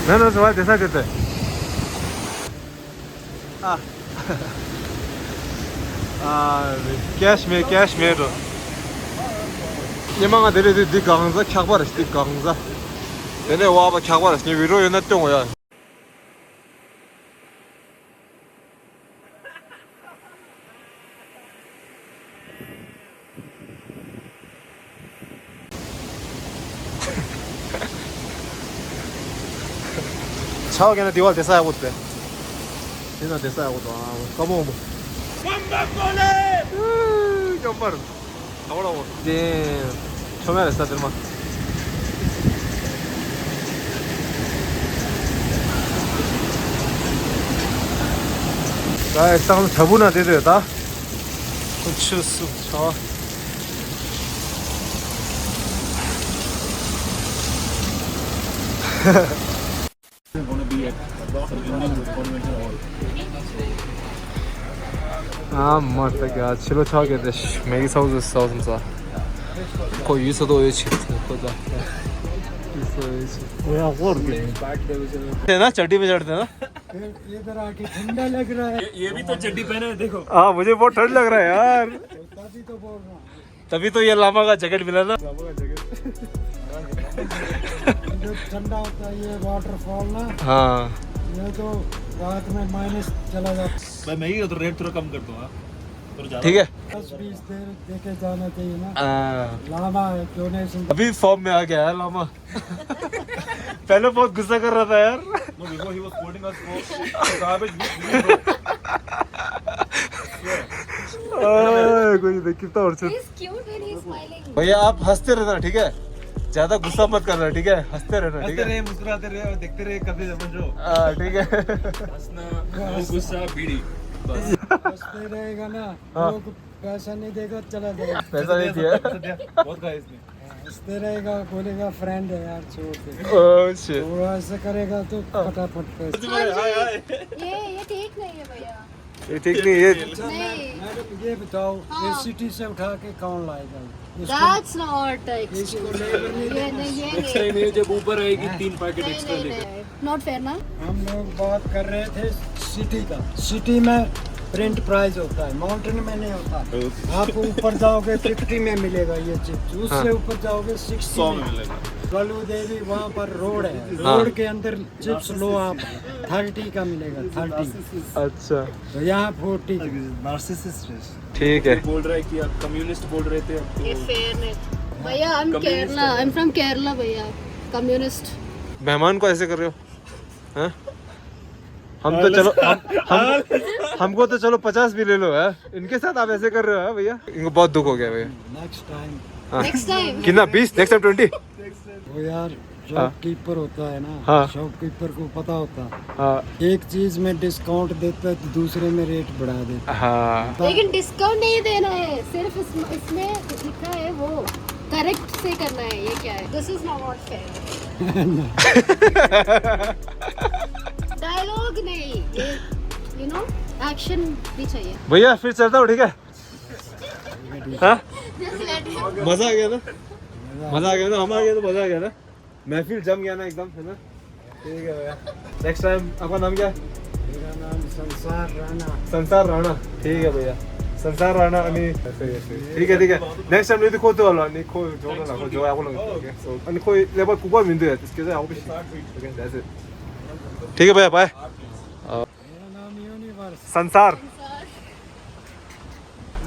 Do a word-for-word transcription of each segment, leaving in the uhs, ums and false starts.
ང་རང་ཚོ་བ་དེ་ས་དེ་དེ། ཨ། ཨ། ཀེཤ་མེད་ཀེཤ་མེད་འགྲོ། ཉི་མ་ང་དེ་རེད་དེ་འདི་གང་ཟ་འཁྱག་པ་རེད་འདི་གང་ཟ། དེ་ནས་བ་བ་འཁྱག་པ་རེད་ངས་བི་རོ་ཡོད་ན་སྟོན་འོ་ཡ། ཆའོ་ག་ན་དེ་བ་དེ་ས་ཡག་པོ་དེ། དེ་ན་དེ་ས་ཡག་པོ་དང་ཀ་མོ་མོ། ཡོམ་པར། དེ། ཆོ་མེ་རེ་ས་དེར་མ། ད་སང་ཐ་བུ་ན་དེ་དེ་ད། ཁོ་ཆུ་སུ་ཆོ། ཨ་མ་ལྟ་ག་ཕྱི་ལོ་ཆགས་གི་དེ་མེ་གི་ཚོགས་སུ་སོགས་སམ་ས། ཁོ་ཡུལ་ས་དོ་ཡོད་ཆེ་ཁོ་ད། ཡུལ་ས་ཡོད་ཆེ། ཨོ་ཡ་ཧོར་གི། དེ་ན་ཅ་ཏི་མི་ཅར་དེ་ན། इधर आके ठंडा लग रहा है। ये भी तो चड्डी पहना है, देखो। हाँ, मुझे बहुत ठंड लग रहा है यार। तभी तो बोल रहा हूँ। तभी तो ये लामा का जैकेट मिला ना। जो ठंडा होता है ये वाटरफॉल ना। हाँ। ये तो रात में माइनस चला जाता है। भाई मैं ही तो रेट थोड़ा कम कर दूंगा। ठीक है। दस बीस देर देके जाना चाहिए ना। हाँ। लामा है, डोनेशन। अभी फॉर्म में आ गया है लामा। पहले बहुत गुस्सा कर रहा था यार। No, before he was scolding us for garbage we threw. कोई नहीं कितना और चल। He's cute when he's smiling. भैया आप हंसते रहना, ठीक है? ज्यादा गुस्सा मत करना, ठीक है? हंसते रहना, ठीक है? हंसते रहे, मुस्कुराते रहे और देखते रहे, कभी समझ लो। हाँ, ठीक है। हंसना, वो गुस्सा, बीड़ी, बस। हंसते रहेगा ना, हाँ। लोग पैसा नहीं देगा, चला जाएगा। पैसा नहीं दिया। बहुत खाया इसने। हंसते रहेगा, बोलेगा फ्रेंड है यार, छोड़ दे। Oh shit. वो ऐसे करेगा तो फटाफट पैसा। ये ये ठीक नहीं है भैया। ये ठीक नहीं है। अच्छा, नहीं। मैडम, ये बताओ, ये सिटी से उठा के कौन लाएगा? That's not the excuse. ये नहीं, ये नेक्स्ट टाइम ये जब ऊपर आएगी, तीन पैकेट एक्स्ट्रा लेकर। Not fair ना। हम लोग बात कर रहे थे सिटी का। सिटी में प्रिंट प्राइस होता है, माउंटेन में नहीं होता। आप ऊपर जाओगे, फिफ्टी में मिलेगा ये चिप्स, उससे ऊपर जाओगे, सिक्सटी में मिलेगा। गलू देवी वहाँ पर रोड है, रोड के अंदर चिप्स लो आप, थर्टी का मिलेगा, थर्टी। अच्छा। तो यहाँ फोर्टी। नार्सिसिस्ट। ठीक है। बोल रहा है कि आप कम्युनिस्ट बोल रहे थे, अब तो ये फेयर नहीं। भैया, I am Kerala, I am from Kerala भैया। कम्युनिस्ट। मेहमान को ऐसे कर रहे हो? हैं? हम तो चलो, हम, हम, हमको तो चलो पचास भी ले लो, हैं? इनके साथ आप ऐसे कर रहे हो, हैं भैया? इनको बहुत दुख हो गया भैया। Next time. हाँ। Next time. कितना? बीस? Next time twenty? वो यार, हाँ। शॉपकीपर होता है ना, हाँ। शॉपकीपर को पता होता। हाँ। एक चीज में डिस्काउंट देता है तो दूसरे में रेट बढ़ा देता है। हाँ। लेकिन डिस्काउंट नहीं देना है, सिर्फ इस, इसमें लिखा है वो करेक्ट से करना है। ये क्या है? This is not fair. Dialogue नहीं, ये यू नो एक्शन भी चाहिए। भैया फिर चलता हूँ, ठीक है? हाँ? मजा आ गया ना? मजा आ गया ना? हम आ गए तो मजा आ गया ना? महफिल जम गया ना एकदम, है ना? ठीक है भैया। नेक्स्ट टाइम आपका नाम क्या है? मेरा नाम संसार राणा। संसार राणा। ठीक है भैया। संसार राणा अनि ठीक है, ठीक है। नेक्स्ट टाइम यदि खोते होला अनि खो जो ना खो जो आप लोग। अनि खो लेबर कुबा मिन्दो है, त्यसको चाहिँ आउट। Okay, that's it. ठीक है भैया, बाय। मेरा नाम यूनिवर्स। संसार।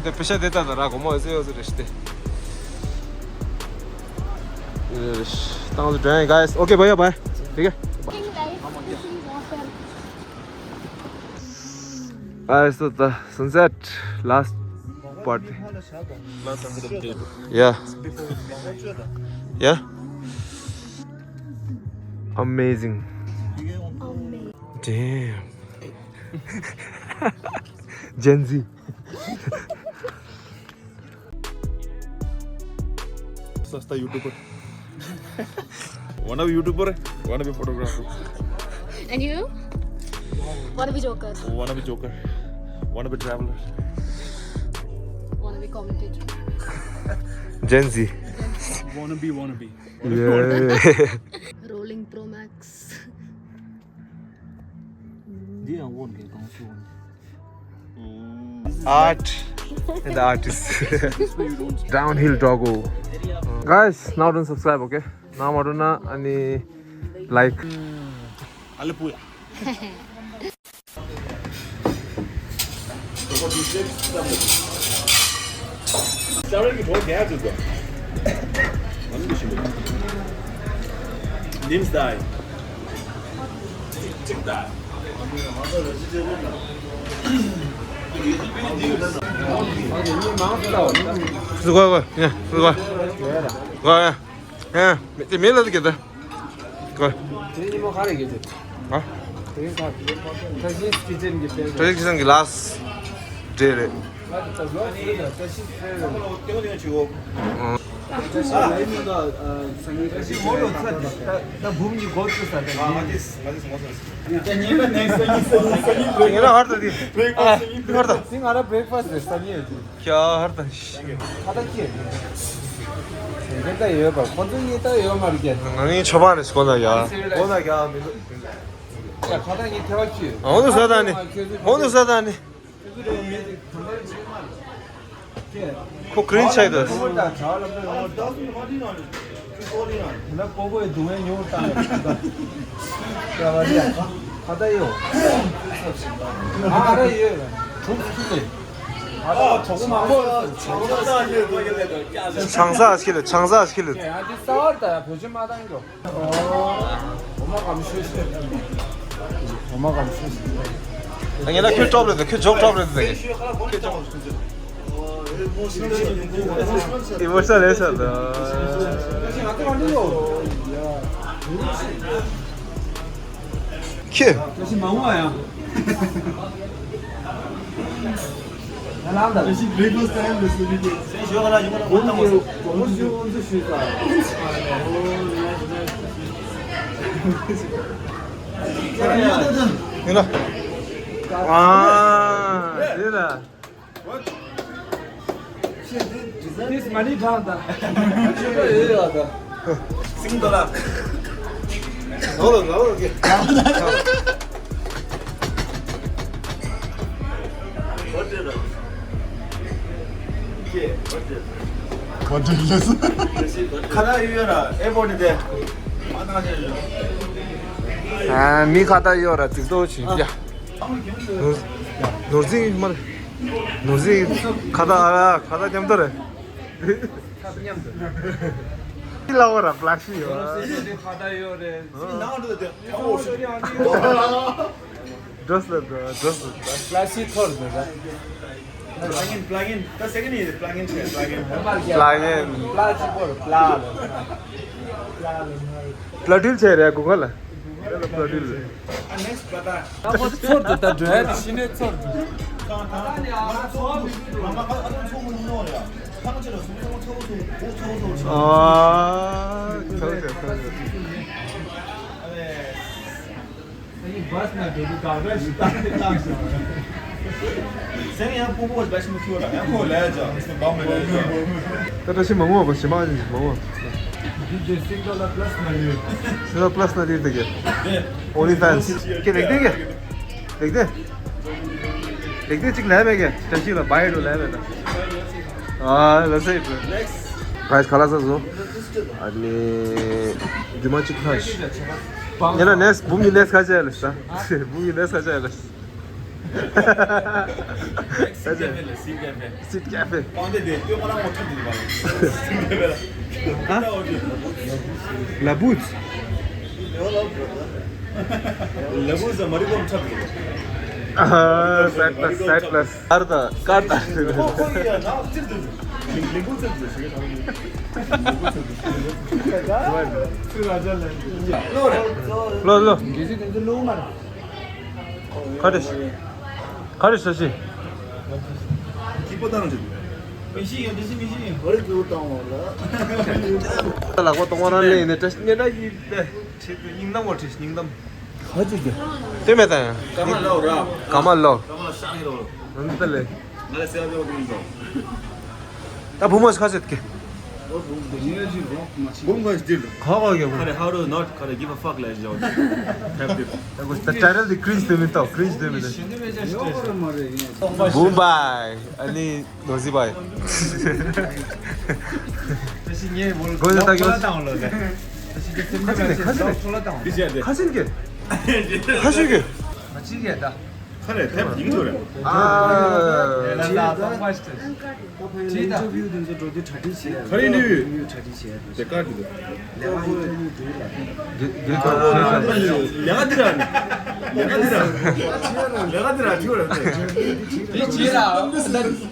Te pisha deta da ra, como ese yo se reste. Yes. Thanks for joining, guys. Okay, भैया, बाय। ठीक है? Guys, so the sunset, last part. Yeah. Yeah. Amazing. Damn. Gen Z. सस्ता YouTuber. Wanna be YouTuber, wanna be photographer. And you? Wanna be Joker. Wanna be Joker. Wanna be traveler. Wanna be commentator. Gen Z. Wanna be, wanna be. Yeah. Rolling Pro Max. Art and the artist. Downhill doggo. Guys, now don't subscribe, okay? Now I don't know any like. ཨ། དེ་ཉིན་མོ་ག་རེ་གི་དེ། ཨ། དེ་རིང་ག་ད་ཤིས་ཀི་ཅན་གི་དེ། ད་ཤིས་ཀི་ཅན་གི་ལཱསི་ཌེ་རེད། ད་ཤིས་ཀི་ཅན་གི་ལཱསི་ཌེ་རེད། ད་ད་ད་ད་ད་བུམ་གྱི་སྒོ་ཚུད་ས་དེ། ཨ་མ་དེས་མ་དེས་ངོ་སོ་རེད། ད་ཉིན་ལ་ནེག་སི་ཊི་ནེག་སི་ཊི་ངེད་ལ་ཧར་ད་དེ། ཧར་ད། དེ་ང་ར་བྷེ་རེག་ཕ་སི་ཊི་རེད་ས་ཉིན་ཡོད་དེ། ཁྱོད་ཧར་ད་ཤི། ཁ་ད་ཁྱེད། དེ་ད་ཡོད་པ་ཁོ་ཚོ་གཉིས་ད་ཡོད་མ་རེད་ཀྱེ། ང་གཉིས་ཆོ་པ་རེད་ཁོ་ན་ཡ། ཁོ་ན་ཡ་མི་འདུག་ཡ་ཁ་ད་གཉིས་ཐེ་བ་ཁྱེད། ཧོན་དུ་ས་ད་ནི། ཧོན་དུ་ས་ད་ནི། ཁྱེད་ཚོ་རེ་བ་མེད་དེ་གང་ལྟར་བྱེད་མ་རེད། ཁོ་གྲིན་ཆགས་འདུག་ཁོ་ད་བྱ་བ་ལམ་ད་ཡོང་། ད་སུ་མ་དེ་ན་རེད། ཁོ་ད་ཡོད། ཁ་ད་ཡོད། ཨ་ར་ཡོད། གྲུབ་ཚུལ་ལས། ཨ་ད་གྲོགས་མང་པོ། ཆང་ས་ཨ་ཁི་ལ་ཆང་ས་ཨ་ཁི་ལ། ཡ་འདི་ས་བར་ད་ཡ་བོད་ཆུ་མ་བཏང་གྱོ། འོ་མ་གམ་ཤོད་ཤོད། འོ་མ་གམ་ཤོད་ཤོད། ད་ངས་ལ་ཁྱོད་ཀྲོབ་རེད་ད་ཁྱོད་ཇོག་ཀྲོབ་རེད་ད། ཨི་མོ་ཤ་ལ་ཤ་ད། ཁྱེད། ད་ཤི་མ་འོང་ཨ་ཡང་། ད་ལམ་ད། ད་ཤི་བྷེ་རེག་ཕ་སི་ཊི་ཊ་ཡིམ་རེད་ཟེར་གྱི། སེམས་ཞོག་ལ་ཡོང་ལ་ཁོ་ཏང་མོ་ཞུ། ཁོ་མོ་ཞུ་ཁོ་ཚོ་ཞུ་ས། ཡིན་ལ། ཨ། དེ་ལ། This money down ད། ཆོས་པ་ཡོད་ཡོད་ད། སིང་དོ་ལ། ནོ་ལོ་ནོ་ལོ་ཀེ། ཁ་ད་ཡོད་ཡོད་ར་ཨེ་པོ་ནི་དེ། ཨ་མི་ཁ་ད་ཡོད་ར་ཙིག་ཏོ་ཆི་ཡ། ནོར་ནོར་ཟིང་མར། ནོར་ཟིང་ཁ་ད་ཨ་ར་ཁ་ད་མཉམ་དུ་རེད། ཁ་ད་མཉམ་དུ། ལ་བ་ར་པླ་ཤི་ཡོད། ཁ་ད་ཡོད་རེད། འགྲོ་སོང་འགྲོ་སོང་། པླ་ཤི་ཐོར་འདུག་ད། པླ་གིན་པླ་གིན་ད་སེ་ཀེན་ནི་པླ་གིན་ཆེ་པླ་གིན། པླ་གིན། པླ་གཅིག་པོར་པླ་ལ། པླ་ལ། པླ་ཌིལ་ཆེ་རེད་གུ་ག་ལ། པླ་ཌིལ། ད་ཁོ་ཚོར་དུ་ད་འགྲོ་ཡ་ཤི་ནས་ཚོར་དུ། ཨ། ཁ་ལ་ཁ་ལ། ཨ་ནི་བྷ་སི་ན་འགྲོ་དུས་ག་རེ་ཞིག་བཏང་སྟེ་བཏང་ཞིག་སེམས་ཡང་ཕུང་པོ་བ་ཞིག་ཁྱོད་ལ་ཡང་ཁོ་ལས་ཀྱང་སེམས་བམ་མེད་ལས་ཀྱང་། ད་བཀྲ་ཤིས་མ་འོངས་པ་ཞི་མ་ཞིག་མ་འོངས། འདི་ཇེ་སིང་ཌོ་ལར་པ་ལ་སི་ན་ཡོད། སིང་ཌོ་ལར་པ་ལ་སི་ན་ཡོད་དེ་གི། ཨོན་ལི་ཕེན་སི་གི་ལེགས་དེ་གི། ལེགས་དེ། ལེགས་དེ་གཅིག་ལས་མེད་གི། བཀྲ་ཤིས་ལ་བའི་རུ་ལས་མེད་ད། ཨ་ལ་སེ་ཡིད། ནེགསི། ཕ་རའི་སི་ག་ལ་ས་བཟོ། ཨ་ནི་རྒྱུ་མ་གཅིག་ལྷག་ཤི། ཉེ་ན་ནེགསི་བུམ་གྱི་ནེགསི་ཁ་ཆེ་ལ་ས། བུམ་གྱི་ནེགསི་ཁ་ཆེ་ལ་ས། ཁ་ཆེ། སིད་ཀེ་ཕེ། སིད་ཀེ་ཕེ། ཨ། ལ་བུད། ལ་བུད་ཟ་མ་རི་གོམ་ཁྲབ་རེད། ཨ། སའེ་ཌི་པ་ལ་སི་སའེ་ཌི་པ་ལ་སི། ཀར་ད་ཀར་ད། ཁོ་ཁོ་ཡི་ཡ་ན་ཙིར་དུ། ལིང་ལིང་པོ་ཙིར་དུ་ཞིག་ད། ལོ་ལོ། ཁ་རེ་ཁ་རེ་ས་ཤི། ཁྱི་པོ་བཏང་ཅིག་མི་ཤི་ཡོང་དེ་ཤི་མི་ཤི་ཡོང་། ཨོ་རེ་ཙུ་བཏང་བ་ལ། ལག་པ་གཏོང་བ་རང་ལས་ཡིན་ནས་བཀྲ་ཤིས་ཉེ་ན་ཡིན་ཏེ། ཆེད་དུ་སྙིང་གཏམ་བ་བྲིས་སྙིང་གཏམ། ཁ་ཅིག་གི། དེ་མེད་ད་ཡང་། ཀ་མ་ལོ་ར། ཀ་མ་ལོ། ཀ་མ་ལོ་ཤ་ཡིན་རོ། འོན་ཏེ་ལེ། ང་ལ་སེ་བ་དེ་བ་དེ་ཡིན་རོ། ད་བུ་མོ་ཞིག་ཁ་ཤས་ཀྱི། Boom goes dude. ཁ་བ་གི་ཁ་རེ། How do you not ཁ་རེ་give a fuck like you have to have this. ད་ཅ་རལ་དེ་ཀྲིན་ཇི་དེ་མི་ཏོ། ཀྲིན་ཇི་དེ་མི་ཏོ། Boom bye. ཨ་ནི་ནོར་ཟི་བྷའི། ཁ་ཤས་ངས་མོལ་གོ་ལ་ལོག་ལྟ་ཡོད། ཁ་ལོ་ལེ། ཁ་ཤས་ཀྱི་སེམས་ཁ་ཤས་ནས་ཁ་ཤས་ལོག་ལྟ་འོ་ལེ། ཁ་ཤས་ཀྱི། ཁ་ཤས་ཀྱི། ང་ཅི་གེ་ད། ཁ་རེ་ཐེབས་ཡིན་འདུག་རེད། ཨ། ལ་ལ་ལ་ལ་ལ། ཅི་ད། ཨིན་ཊར་བིའུ་དེ་ཚོ་འགྲོ་དུས་གྲ་སྒྲིག་བྱེད་ཡ། ག་རེ་ཡིན་ནི་ཡོད། ཨིན་ཊར་བིའུ་གྲ་སྒྲིག་བྱེད་ཡ། དེ་ག་རེ་འདུག་ལས་ཀ་ཨིན་ཊར་བིའུ་འགྲོ་ཡ་ལ། དེ་དེ་ག་རེ་ལས་ཀ་འདི་ར་ནི། ལས་ཀ་འདི་ར་ནི། ལས་ཀ་འདི་ར་ནི། ལས་ཀ་འདི་ར་ཐུག་ར་ནི། དེ་བྱེད་ར། ད་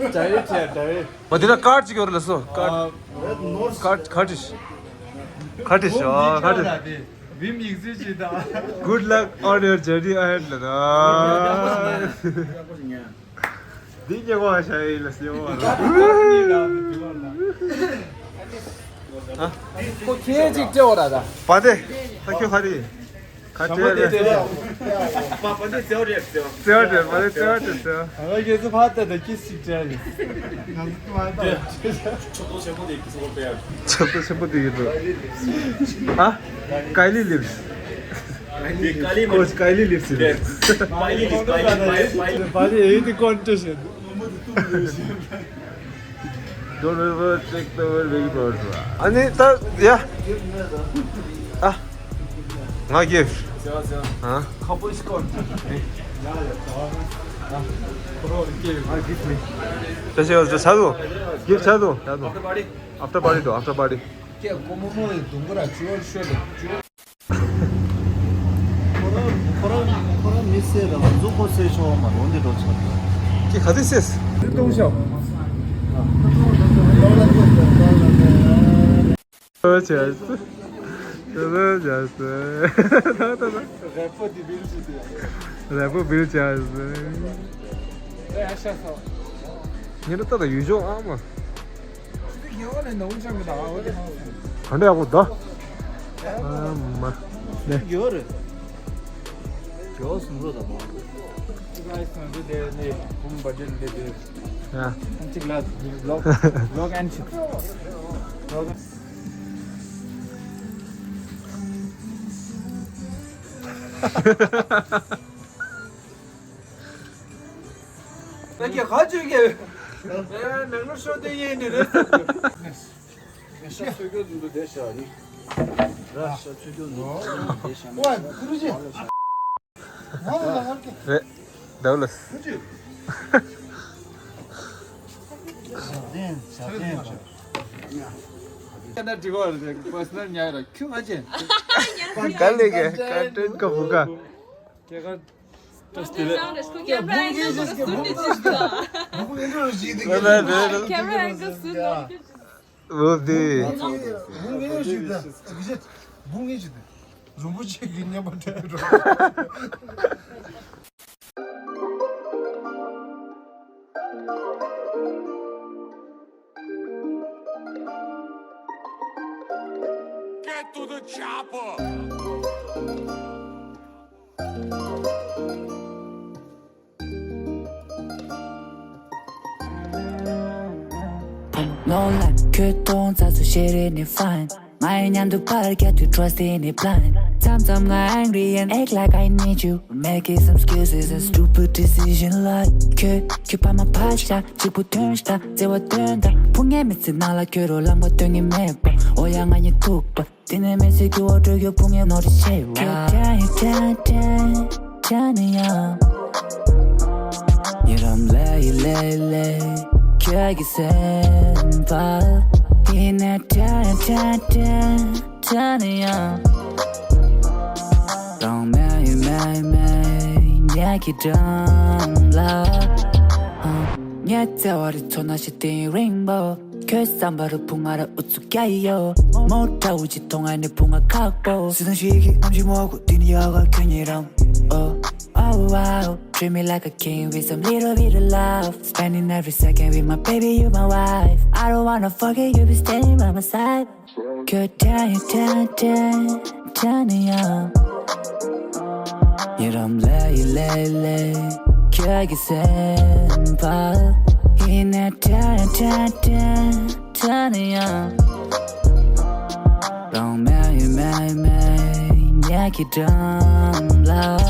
ད་རེད་བྱས་ད་རེད། མ་དེ་ན་ཀར་ཌི་ཅིག་ཡོད་རེད་ལ་སོ། ཀར་ཌི། ཀར་ཌི། ཀར་ཌི་ཤོ། ཀར་ཌི། བིམ་ཡིག་གཟུགས་ཅིག་དང་། Good luck on your journey ahead ལ་ན། འདི་ཉེ་བ་ཤ་ཡིན་ལ་སེ་བ་ལ། ཁོ་ཁྱེད་ཅིག་སྤྲད་འོ་ར་ད། པ་དེ། ཧ་ཁྱོད་ཧ་རི། ཁ་ཁྱོད་རེད། པ་པ་དེ་སེ་བ་རེད་སེ་བ། སེ་བ་རེད། པ་དེ་སེ་བ་རེད་སེ་བ། ཨ་ལ་ཁྱེད་ཚོ་ཕ་ད་ད་ཁྱི་ཞིག་སྤྲད་ནས། ང་ཚོ་ཕ་ད། ཆོག་ཏོ་ཆེན་པོ་དེ་ཁྱི་ཚོ་པས། ཆོག་ཏོ་ཆེན་པོ་དེ་ཡིན་འགྲོ། ཨ། ཀའི་ལི་ལིབས། དེ་ཀ་ལི་མ། ཀོ་ཀའི་ལི་ལིབས་ཟེར། ཀའི་ལི་ལིབས། ཀའི་ལི། ཀའི་ལི། པ་དེ་ཨེ་དེ་ཀོན་ཊེ་སི་ཡོད། Don't ever take the word very personal. ཨ་ནི་ད་ཡ། ཨ། ང་གིབ། ཟེར་བ་ཟེར་བ། ཨ། ཁ་པོ་ཞིག་ཀོན་ཊེ་སི་ཡོད། ཡ་ཡ་ཟེར་བ། ཨ། ཁོ་རང་གིབ། ཨ། གིབ་མི། ད་ཤེས་བ་ཆ་དུ། གིབ་ཆ་དུ། ཆ་དུ། After party དུ། After party དུ། ཁྱེད་ཀོ་མོ་མོ་ཡི་དུང་གུ་ར་ཅུ་ཤོད་དུ་ཅུ། ཁོ་རང་ཁོ་རང་ཁོ་རང་མི་སེ་ར་ང་ཚོ་ཁོ་སེ་ཤོག་མ་རོ་འདི་འགྲོ་ཆོག་ཀྱི་ག་དེ་སེས། ཏུང་ཤོག་ཨོ་ཆེ། ཏུ་ཏུ་ཆེ། ཏུ་ཏུ། རེ་པོ་དི་བིལ་ཆི་ཏི། རེ་པོ་བིལ་ཆི་ཏི། ཨེ་ཤ་སོ། ཉེ་རུ་ཏ་ད་ཡུལ་ལྗོངས་ཨ་མ། ག་འདྲ་ཡག་པོ་འདུག་ཨ་མ། ནས། ཡོད་རེད། ཡོད་སུ་འགྲོ་དང་མ། ཡ། གཅིག་ལ་vlog vlog and shit vlog ད་གི་ཁ་ཆུ་གི། ཨེ་ནང་ལོ་ཤོ་དེ་ཡེ་ནི་རེད། ཤ་ཚོད་སྐྱོ་འདུག་དེ་ཤ་ནི། ར་ཤ་ཚོད་སྐྱོ་འདུག་དེ་ཤ་ནི། ཨོ་ཁུ་རུ་ཅི། རེད། ཌའུ་ལ་སི། ཞབས་བརྟན་ཞབས་བརྟན། ཁྱེད་ན་འགྲིག་གོ་རེད། པར་སོ་ནལ་ཉག་ར་ཁྱུ་ང་ཅན། ག་ལེ་གེ་ཀ་ཏྲེན་ཀ་བུ་ག་ཁྱེད་ཀ་ཏོ་སྟེ་ལེ། ཁྱེད་རང་གི་སུན་ནས་ཅི་ཟེར། ཁྱེད་རང་གི་སུན་ནས། འོ་དེ། བུང་ངེ་ཞིག་ད། བུང་ངེ་ཞིག་ད། རུམ་བུ་ཆེ་གི་མཉམ་པ་འདྲ་རུ། Get to the chopper. No lie ཁྱོད་གཏོང་ཚ་ཚོ་ཤེས་རེ་ནི་fine། ང་ཡི་མཉམ་དུ་པར་རྒྱག་དུས་trust in it blind། མཚམས་མཚམས་ང་angry and act like I need you། Making some excuses and stupid decision like ཁྱོད་ཁྱོད་ཕ་མ་ཕར་བཞག་གཅིག་པུ་ཐོན་ཤག་བརྩེ་བ་སྟོན་དང་། ཕུ་ངའི་མི་ཚེ་ནང་ལ་ཁྱོད་རོ་ལངས་པ་སྟོན་ངེས་མེད་པ། འོ་ཡ་ང་གཉིད་ཐུག་པ། དེ་ནས་མི་ཚེ་གི་འོག་འགྲོ་རྒྱུ་ཕུང་ཡང་ནོར་ཤེས་བ། ཁྱོད་ཀྱང་ཡིན་ཀྱང་ཀྱང་ཀྱང་ནི་ཡང་། ཉེ་རང་ལས་ཡི་ལས་ལས་ཁྱོད་ཀྱི་སེམས་པ། ཡིན་ནས་ཀྱང་ཀྱང་ཀྱང་ཀྱང་ནི་ཡང་། རང་མེད་ཡིན་མེད་མེད་ཉེ་གི་འགྲམ་ལ། ངས་བརྩེ་བ་རི་མཚོ་ན་ཞིག་དེ་ཡིན་རིང་པོ། ཁྱོད་བསམ་པ་རུ་ཕུང་ང་ར་ཨུ་ཚུགས་རྒྱག་ཡོད། མོ་འདྲ་བོ་ཅིག་མཐོང་ང་ནི་ཕུང་ང་ཁག་པོ། སྲིད་དོན་ཞིག་གི་གནམ་གཤིས་མོ་གོ་དེ་ནི་ཡག་ག་ཁྱོད་ཉིད་རང་། Oh, oh, wow, treat me like a king with some little bit of love. Spending every second with my baby, you my wife. I don't wanna forget you be standing by my side. ཁྱོད་དྲན་དྲན་དྲན་དྲན་ནི་ཡང་། ཉེ་རང་ལས་ཡི་ལས་ལས་ཁྱོད་ཀྱི་སེམས་པ། ཡིན་ནས་དྲན་དྲན་དྲན་དྲན་ནི་ཡང་། Don't marry, marry, marry, ཉལ་གྱི་འགྲམ་ལ།